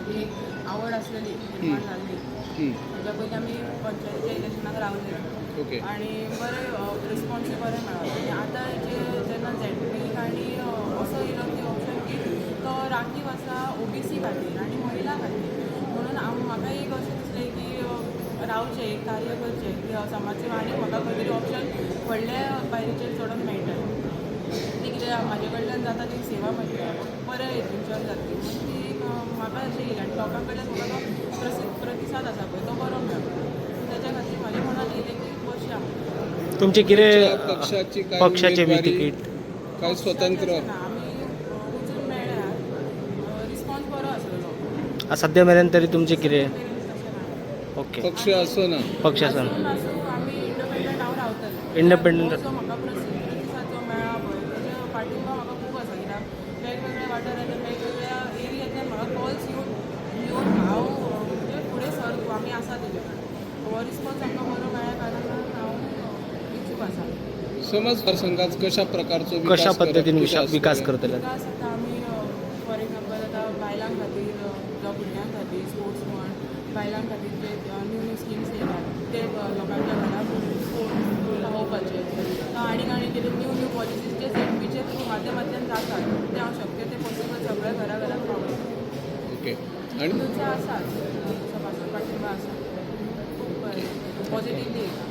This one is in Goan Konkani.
ही एक आवड आसलेली निर्माण जाल्ली. तेज्या पयलीं आमी पंचायतीच्या इलेक्शनाक रावले आनी बरें रिस्पॉन्सूय बरें मेळ्ळो. आनी आतां जे जेन्ना झेडपीक आनी असो येयलो की ऑप्शन की तो राखीव आसा ओबीसी खातीर आनी महिला खातीर, म्हणून हांव म्हाका एक अशें दिसलें की रावचें, एक कार्य करचें की समाजसेवा आनी म्हाका खंय तरी ऑप्शन व्हडल्या पायरीचेर चडोन मेळटलें. ती कितें म्हाजे कडल्यान जाता ती सेवा म्हजी बऱ्या हितूनच्यान जातली म्हणून ती एक म्हाका अशें येयलें आनी लोकां कडल्यान म्हाका तो प्रतिसाद आसा पळय तो बरो मेळ्ळो. तेच्या खातीर म्हाज्या मनान येयलें की बसया म्हणून. तुमचे कितें पक्षाची काय पक्षाचे बी उमेदवारी? तिकीट? काय स्वतंत्र? अशें ना, आमी वचून मेळ्ळ्या, रिस्पॉन्स बरो आसलेलो. सद्या मेरेन तरी तुमचे कितें? तशें ना. ओके. पक्ष असो ना? पक्ष आसा. आसूं नासूं, आमी इंडिपेंडंट हांव रावतलें. Independent. हो जो म्हाका प्रतिसाद जो मेळ्ळा पळय, तेजे पाठिंबा म्हाका खूब आसा, कित्याक वेगवेगळ्या वाठारांतल्यान, वेगवेगळ्या एरियांतल्यान म्हाका कॉल्स येवन येवन हांव म्हणजे फुडें सर तूं, आमी आसा तेजे कडेन, हो रिस्पॉन्स आमकां बरो मेळ्ळ्या कारणान हांव इत्सूक आसा. समज संघात कशा प्रकारचो विकास कशा करप, पद्दतीन कितें आसतलें? विकास करतले? विकास आतां आमी फॉर एग्जाम्पल आतां बायलां खातीर जावं भुरग्यां खातीर स्पोर्ट्स म्हण, बायलां खातीर जे न्यू न्यू स्किम्स येयल्यात ते लोकांच्या घरा पावोवपाचे आनी आनी कितें न्यू न्यू पॉलिसीज जे झेडपीचे थ्रू माध्यमांतल्यान जातात ते हांव शक्य ते पॉसिबल सगळ्या घरा घरात पावोवपाक. ओके, आणि तुमचो आसाच सभासद पाठिंबा आसा, खूब बरें, पॉझिटिवली येयला.